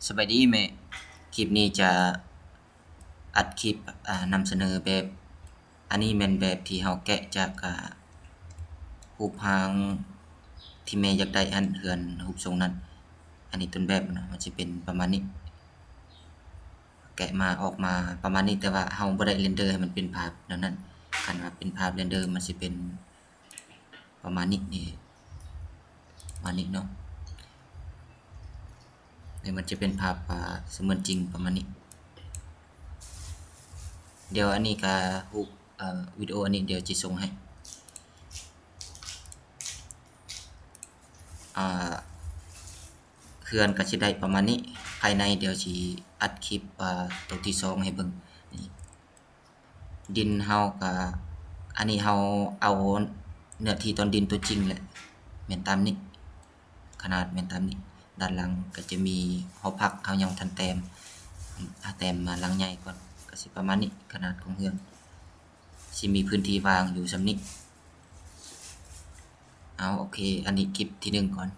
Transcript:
ສະບາຍດີແມ່, ຄລິບນີ້ຈະອັດຄລິບ ອ່າ ນຳສະເໜີແບບ ອັນນີ້ແມ່ນແບບທີ່ເຮົາແກະຈາກ ອ່າ ຮູບຮ່າງທີ່ແມ່ຢາກໄດ້ຫັ້ນ, ເຮືອນຮູບຊົງນັ້ນ. ອັນນີ້ຕົ້ນແບບເນາະ, ມັນຊິເປັນປະມານນີ້. ແກະມາອອກມາປະມານນີ້, ແຕ່ວ່າເຮົາບໍ່ໄດ້ເຣນເດີໃຫ້ມັນເປັນພາບແນວນັ້ນ. ຄັນວ່າເປັນພາບເຣນເດີ ມັນຊິເປັນປະມານນີ້, ປະມານນີ້ເນາະ. ນີ້ມັນຈະເປັນພາບ ອ່າ ສະເໝືອນຈິງປະມານນີ້. ດຽວອັນນີ້ກະຮູບ ເອີ ວິດີໂອອັນນີ້ດຽວຊິສົ່ງໃຫ້. ອ່າ ເຮືອນກໍຊິໄດ້ປະມານນີ້. ພາຍໃນດຽວຊິອັດຄລິບ ອ່າ ໂຕທີສອງໃຫ້ເບິ່ງ. ນີ້ ດິນເຮົາກໍ ອັນນີ້ເຮົາເອົາເນື້ອທີ່ຕອນດິນຕົວຈິງແຫຼະ, ແມ່ນຕາມນີ້, ຂະໜາດແມ່ນຕາມນີ້. ດ້ານຫຼັງກໍຈະມີຫໍພັກ ເຮົາຍັງບໍ່ທັນແຕ້ມ, ເຮົາແຕ້ມມາຫຼັງໃຫຍ່ກ່ອນ. ກໍຊິປະມານນີ້, ຂະໜາດຂອງເຮືອນ ຊິມີພື້ນທີ່ວ່າງຢູ່ສ່ຳນີ້. ເອົາ ໂອເຄ, ອັນນີ້ຄລິບທີໜຶ່ງກ່ອນ.